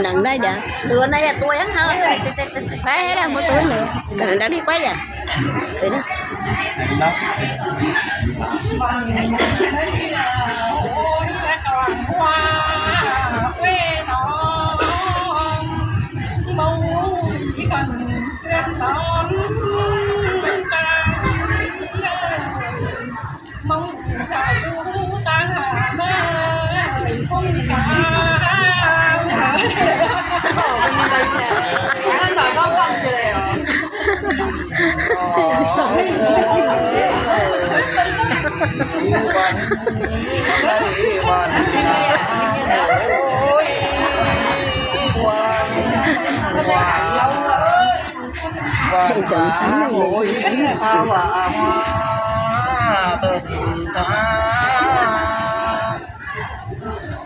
ໜັງໄດ້ດາ ຫຼືວ່າໄດ້ຕົວຍັງເຮົາ ໄປໃຫ້ໄດ້ໝົດຕົວເລີຍ ໜັງໄດ້ໄປຢາ ເອີນະ.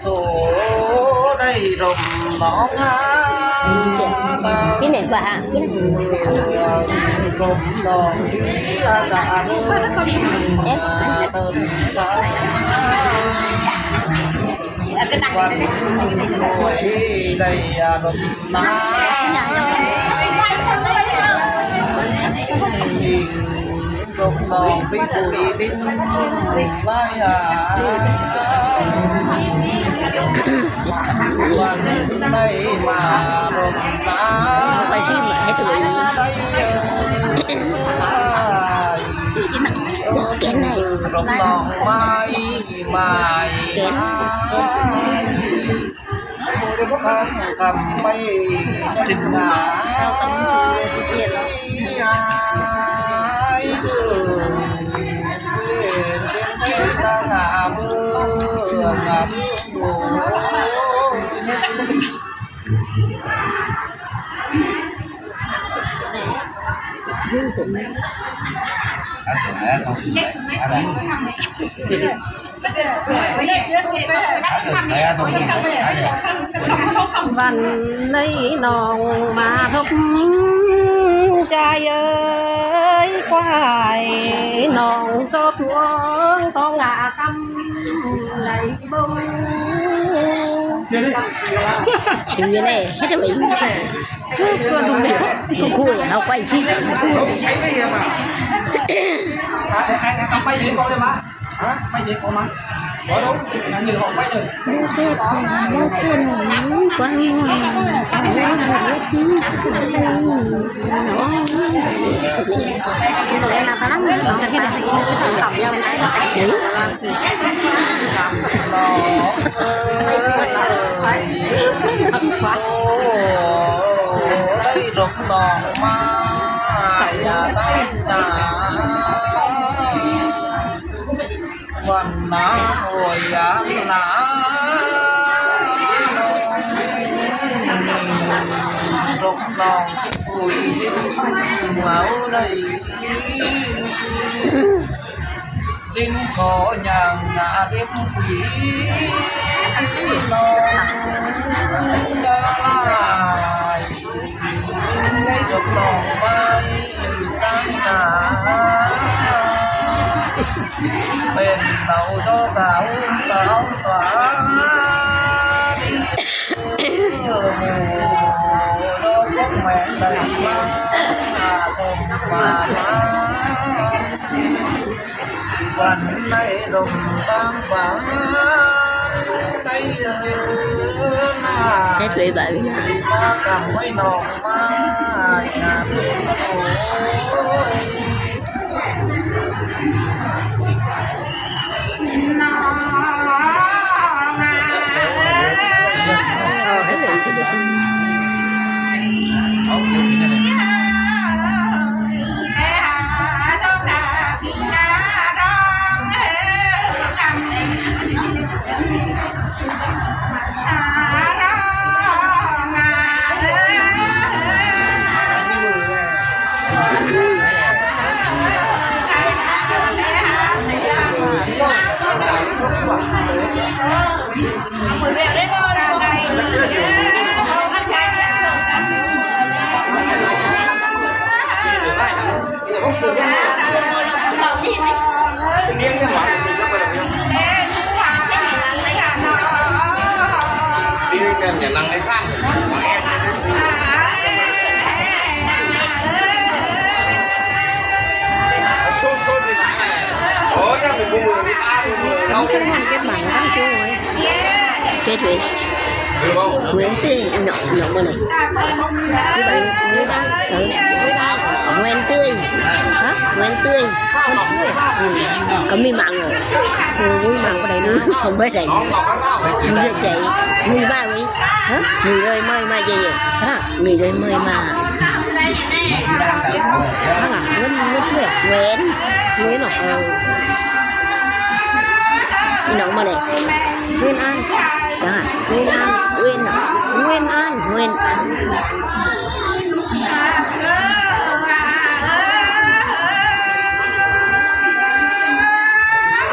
ໂສໄດ້ລົມໜອງຫາ ກິນແໜ່ກວ່າຫາ ກິນແໜ່ ລົມໜອງທີ່ອາກາດ ເອີ ວັນໂອຍໄດ້ອາລົມນາ ຈິງ ລົມນ້ອງໄປປຸຍດິນລາຍຫາ ວັນໄດ້ມາລົມນາ ໄປທີ່ເຮັດເລີຍ ໄດ້ເຈີ ແກນໃຫ້ ລົມນ້ອງໄມ້ ໄມ້ ແກນ ມາ ຄ່ຳໄປຈັ່ງໜາຍ ເຮັດເປັນໄປຕາງໜ້າເມືອງໜ້າເມືອງໂລກ. ວັນໃດນ້ອງມາພົບ ຈາຍເອີຍ ຄວາຍນ້ອງສອບທວງ ທອງອາຄຳໄດ້ເບິ່ງ ຊິຢູ່ໃນເຮັດໄວ້ ຄື ຄືດູແມ່ ຄື ຄືເຮົາໄປຊິ ໃຊ້ໄດ້ຍັງມາ ໄປຊິກໍໄດ້ມາ ຮະ ໄປຊິກໍມາ ບໍ່ຕ້ອງ ອັນນີ້ອອກໄປເດີ ບໍ່ເຈັບ ບໍ່ເຈັບ ຫວງ ຫວງ ຫວງ ຫວງ ໄດ້ດົກດອກໄມ້ ຢ່າໄດ້ສາ ວັນນາໂອຍຍາມນາ ດົກດອກ ຄຸຍເວົ້າໄດ້ ລິນຂໍຍ່າງໜ້າເດັບປີນ້ອງດາລາຍ ໃນສົບນ້ອງໄວ້ຕັ້ງຕາ ເປັນເອົາຊອກເອົາຕາວຕາ ເອີ ໝູ່ດອກພວກແມງໄດ້ມາ ເຖິງມາ ມາ ວັນໃນລົມຕ່າງບ້ານໃດເອີນາ ໃຫ້ສວຍບາດນີ້ນະ ມາກຳໄວ້ນ້ອງມາຍາມນີ້ ໂອ້ຍ ນ້ອງມາ ເອົາໃຫ້ເປັນທີ່ດີ ເອົາເປັນທີ່ດີ. ລ້ຽງກັນຫວານ ເອີ ໜູຫວານ ເອີ ໜູຫວານ ເອີ ຢ່ານັ່ງໃນຂ້າງ ເກັບໝາກຕັ້ງໂຈ້ໄວ້ ເກັບເລີຍ ເຫວີຍນເຕີຍ ອີ່ໜອງ ອີ່ໜອງມາເລີຍ ມີໃບ ມີໃບ ເອີ ເຫວີຍນເຕີຍ ຮະ ເຫວີຍນເຕີຍ ມັນເຕີຍ ອືມ ກໍມີໝາກເນາະ ເອີ ມີໝາກບໍ່ໄດ້ເລີຍ ບໍ່ໄດ້ ມີເຫຼືອໃຈ ມີບ້າເວີຍ ຮະ ມີເລີຍ ເມີຍມາເຢ ຮະ ມີເລີຍ ເມີຍມາ ຮະ ເງິນ ເງິນເທົ່າໃດ ແຫວນ ເຫວີຍນເນາະ ເອີ ອີ່ໜອງມາເລີຍ ເຫວີຍນອານ ຈ້າ ເຫວີຍນອານ ເຫວີຍນ ເຫວີຍນອານ ເຫວີຍນ ເ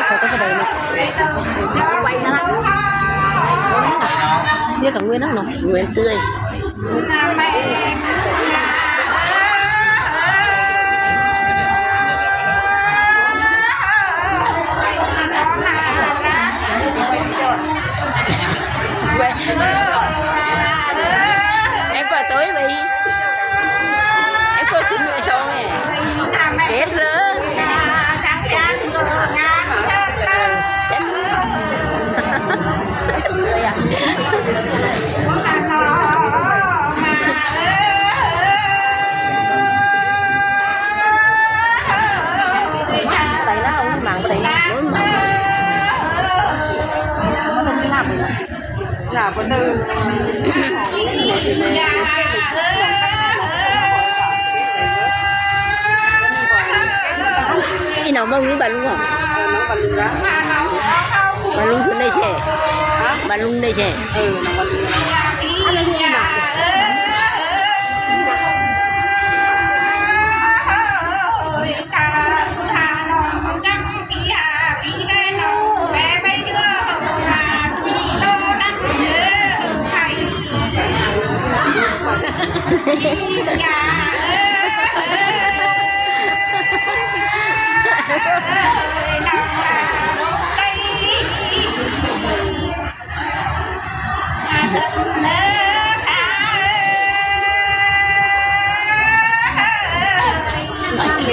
ຂົາກໍບໍ່ໄດ້ເນາະ ດຽວກັນເວີຍນຳເນາະ ເວີຍນເຕີຍ. ອີ່ນ້ອງບໍ່ມີບາດລຸງຫວາ? ເອີ ນ້ອງບາດລຸງລະ ບາດລຸງຂຶ້ນໄດ້ແທ້? ຮະ? ບາດລຸງໄດ້ແທ້? ເອີ ນ້ອງບາດລຸງ ອັນນັ້ນ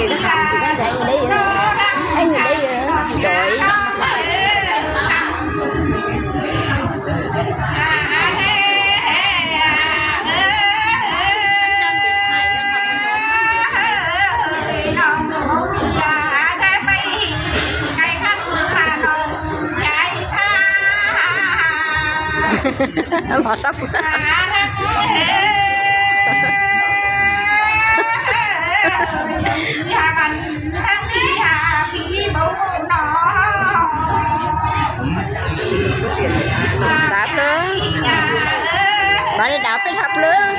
ຄືອີ່ນ້ອງ. ດາບເລີຍ ບໍ່ໄດ້ດາບ ໄປທັບເລີຍ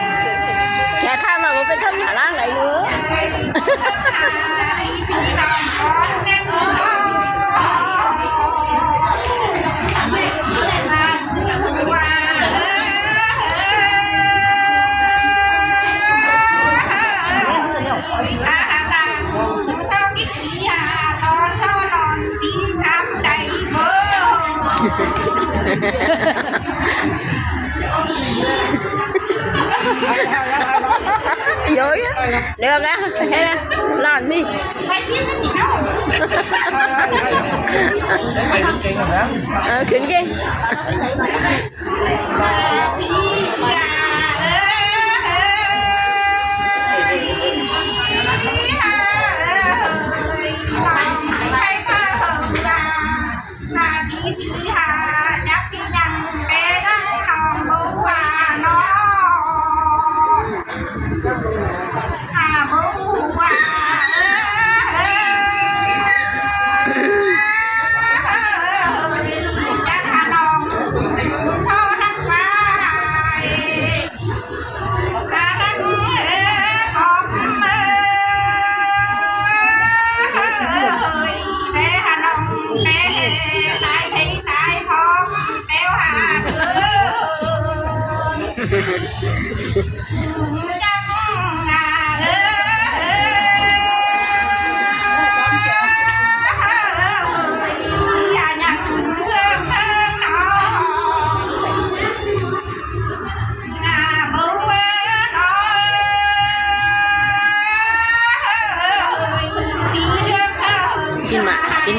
ແຄ່ຂ້າມາບໍ່ໄປທຳໜ້າລ້າງໄດ້ເລີຍ. ເອີ ຂຶ້ນເກັ່ງ.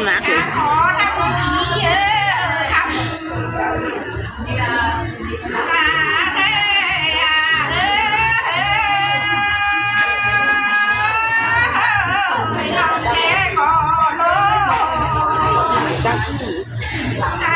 ມາຄື ຈັກ